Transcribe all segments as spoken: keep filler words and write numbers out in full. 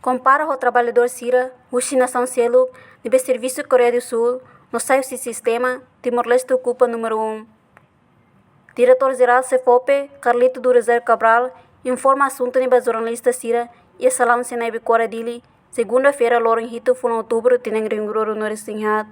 Kompara ho traballadór sira husi nasaun seluk ne'ebé servisu Koreia do Sul no sai husi sistema, Timor-Leste okupa númeru um. Diretór Jerál SEFOPE, Carlito do Rosário Cabral, informa asuntu ne'e ba jornalista sira iha salaun sira-nia Bikora Dili, segunda-feira, loron hitu fulan Outubru, tinan rihun rua ruanulu-resin-haat.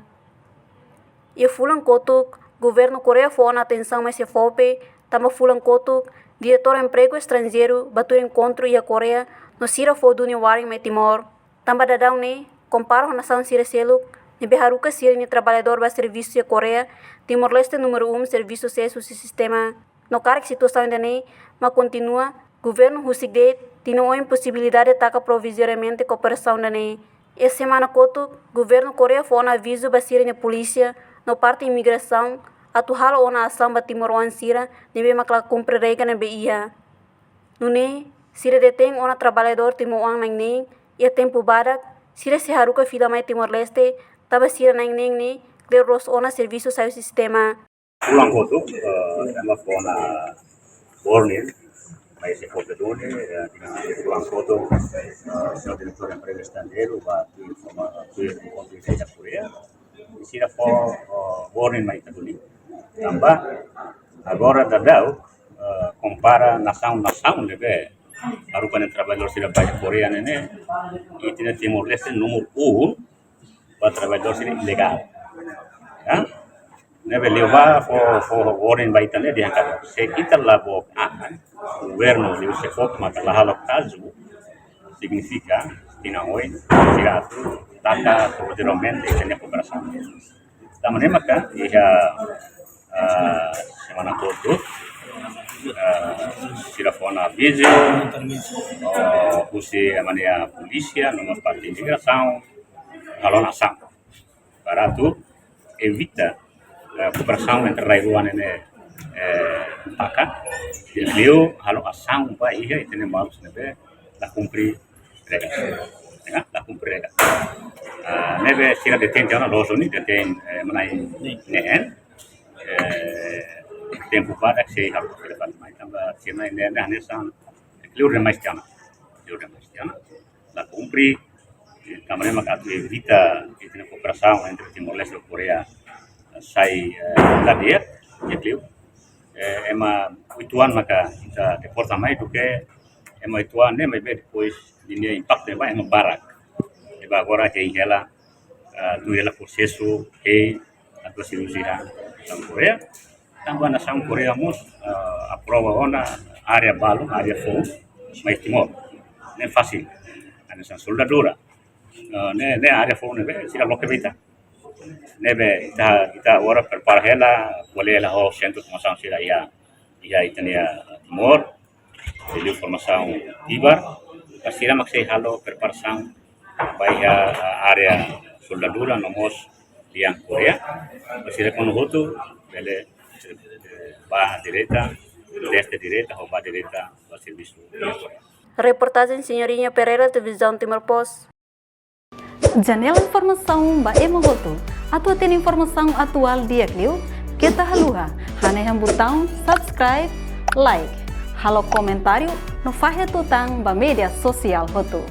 Iha fulan kotuk, Governu Koreia fó ona atensaun mai SEFOPE, tanba fulan kotuk, Diretór Empregu Estranjeiru bá tuir enkontru iha Koreia, no sira fó duni warin mai Timor. Tanba daudaun ne'e, kompara ho nasaun sira seluk ne'ebé haruka sira-nia traballadór bá servisu iha Koreia, Timor-Leste númeru um servisu sees husi sistema. No karik situasaun ida-ne'e mak kontinua, governu husik de'it tinan oin posibilidade taka provizoriamente kooperasaun ida-ne'e. Iha semana kotuk, Governu Koreia fó ona avizu ba sira-nia polísia no parte imigrasaun atu halo ona asaun ba timoroan sira ne'ebé mak la kumpre regra ne'ebé iha. Nune'e, sira detein ona traballadór timoroan na'in-neen iha tempu badak, sira sei haruka fila mai Timor-Leste, tanba sira na'in-neen ne'e kleur loos ona servisu sai husi sistema. Fulan kotuk, eh, ema fó ona warning mai SEFOPE duni, eh, tinan fulan kotuk, eh, señór Diretór Empregu Estranjeiru bá tuir informa, tuir enkontru iha Koreia. Sira fó, eh, warning mai ita duni. Tanba agora daudaun, eh, kompara nasaun-nasaun ne'ebé haruka nia traballadór sira bá iha Koreia ne'e, ita-nia Timor-Leste númeru um ba traballadór sira ilegál. Ya? Ne'ebé liu bá fó, fó warning ba ita ne'e dehan katak se ita la book an, governu liu SEFOPE maka la halo kazu, signifika tinan oin sira atu taka provizoriamente ita-nia kooperasaun. Tanba ne'e maka iha, ah, semana kotuk, ah, sira fó ona avizu, oh, husi ema nia polísia no mós parte imigrasaun halo ona asaun para atu evita, eh, kooperasaun entre rai rua ne'e, eh, taka. Liu halo asaun ba iha ita-nia maluk ne'ebé la kumpre regra. Ya, la kumpre regra. Ah, ne'ebé sira detein tiha ona loos duni, detein, eh, ema na'in-neen. Eh, tempu badak sei haruka fila fali mai tanba sira na'in-neen ne'e hanesan kleur demais tiha ona. Kleur demais tiha ona. La kumpre, eh, tanba ne'e maka atu evita ita-nia kooperasaun entre Timor-Leste ho Koreia, eh, sai, eh, la di'ak, di'ak liu. Eh, ema uitoan maka ita deporta mai duké ema uitoan ne'e maibé depois ninia impaktu ne'ebá ema barak. Ne'ebé agora hein hela, ah, tuir hela prosesu, hein atu sira husi nasaun Koreia. Tanba nasaun Koreia mós, ah, aprova ona área balu, área foun mai Timor. Ne'e fasil. Hanesan soldadura. Ah, ne'e, ne'e área foun ne'ebé sira loke ba ita. Ne'ebé ita, ita agora prepara hela, ko'alia hela ho sentru formasaun sira iha, iha ita-nia Timor. Liu formasaun tibar, para sira mak sei halo preparasaun ba iha, ah, área soldadura no mós lian Koreia. Para sira kuandu hotu bele, eh, bá direta, teste direta, ou bá direta ba servisu. Reportajen Senhorinha Pereira, Televizaun Timor Post. Janela informasaun ba ema hotu. Atu hatene informasaun atuál di'ak liu, keta haluha hanehan butaun subscribe, like, halo komentáriu no fahe tutan ba média sosiál hotu.